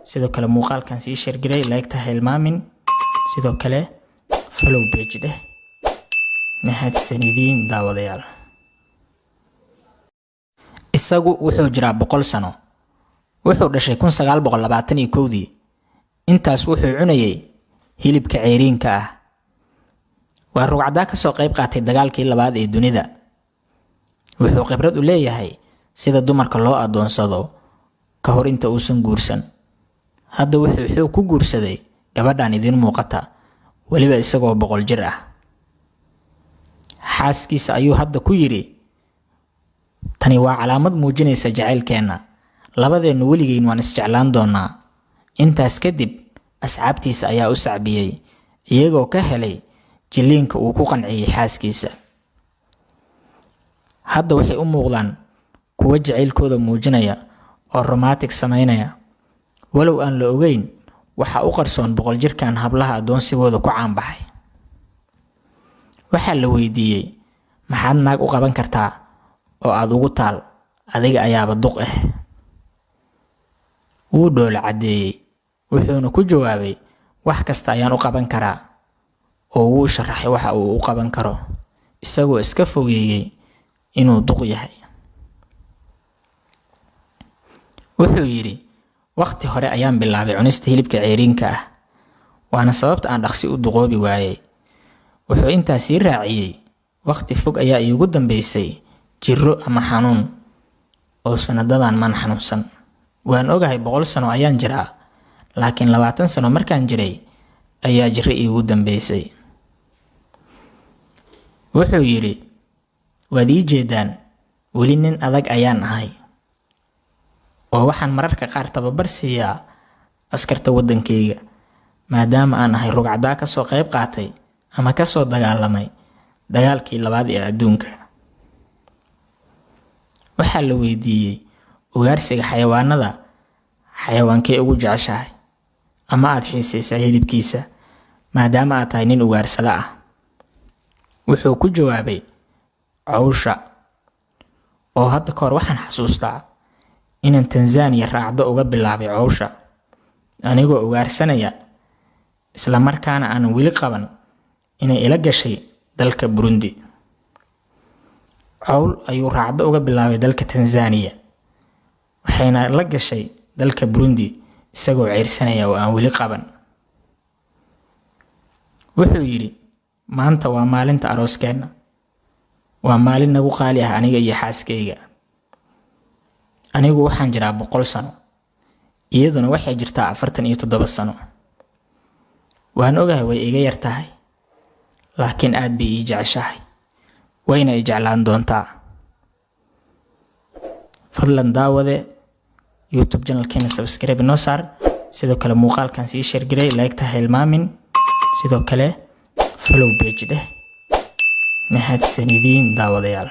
Sidoo kale muuqaalkan sii share garey, like-ta ha hilmaamin. Sidoo kale follow page dheh. Mahadsanidin, daawadayaal. Isagu wuxuu jiraa 100 sano. Wuxuu dhashay 1921-dii. Intaas wuxuu cunayay hilibka ceyriinka ah. Waa rugcadaa kasoo qayb qaatay dagaalkii labaad ee dunida. Wuxuu khibrad u leeyahay sida dumarka loo adoonsado ka hor inta uusan guursan. Hadda wuxuu xoog ku guursaday gabadhan idiin muuqata, weliba isagoo 100 jir ah. Xaaskiisa ayuu hadda ku yidhi, "Tani waa calaamad muujinaysa jacaylkeenna. Labadeennu weligeyn waan isjeclaan doonaa." Intaas kadib asxaabtiisa ayaa u sacbiyey, iyagoo ka helay jilliinka uu ku qanciyey xaaskiisa. Hadda waxay u muuqdaan kuwo jacaylkooda muujinaya oo romantic samaynaya, walow aan la ogeyn waxa u qarsoon 100 jirkan hablaha addoonsigooda ku caanbaxay. Waxaa la weydiiyey, "Maxaad naag u qaban kartaa oo aad ugu taal? Adiga ayaaba duq ah." Wuu dhoola caddeeyey, wuxuuna ku jawaabay, "Wax kasta ayaan u qaban karaa," oo wuu sharaxay waxa uu u qaban karo, isagoo iska fogeeyey inuu duq yahay. Wuxuu yidhi, "Waqti hore ayaan bilaabay cunista hilibka ceyriinka ah, waana sababta aan dhaqsi u duqoobi waayey." Wuxuu intaas sii raaciyey, "Waqti fog ayaa iigu dambeysay jirro ama xanuun, oo sanadadan maan xanuunsan. Waan ogahay 100 sano ayaan jiraa, laakiin 20 sano markaan jiray ayaa jirro iigu dambeysay." Wuxuu yidhi, "Waad ii jeedaan, weli nin adag ayaan ahay, oo waxaan mararka qaar tababar siiyaa askarta waddankayga, maadaama aan ahay rugcadaa kasoo qayb qaatay ama kasoo dagaalamay dagaalkii labaad ee adduunka." Waxaa la weydiiyey, "Ugaarsiga xayawaanada, xayawaankee ugu jeceshahay ama aad xiisaysaa hilibkiisa, maadaama aad tahay nin ugaarsada ah?" Wuxuu ku jawaabay, "Cawsha, oo hadda kahor waxaan xasuustaa inaan Tanzaniya raacdo uga bilaabay cawsha anigoo ugaarsanaya, isla markaana aanan weli qaban inay ila gashay dalka Burundi." Cawl ayuu raacdo uga bilaabay dalka Tanzaniya, waxayna la gashay dalka Burundi isagoo ceyrsanaya oo aan weli qaban. Wuxuu yidhi, "Maanta waa maalinta arooskeenna, waa maalin nagu qaali ah aniga iyo xaaskayga. Anigu waxaan jiraa 100 sano, iyaduna waxay jirtaa 47 sano. Waan ogahay way iga yar tahay, laakiin aad bay ii jeceshahay, wayna i jeclaan doontaa." Fadlan daawade, YouTube channelkeena subscribe inoo saar. Sidoo kale muuqaalkan sii share garey, like-ta ha hilmaamin. Sidoo kale follow page dheh. Mahadsanidin, daawadayaal.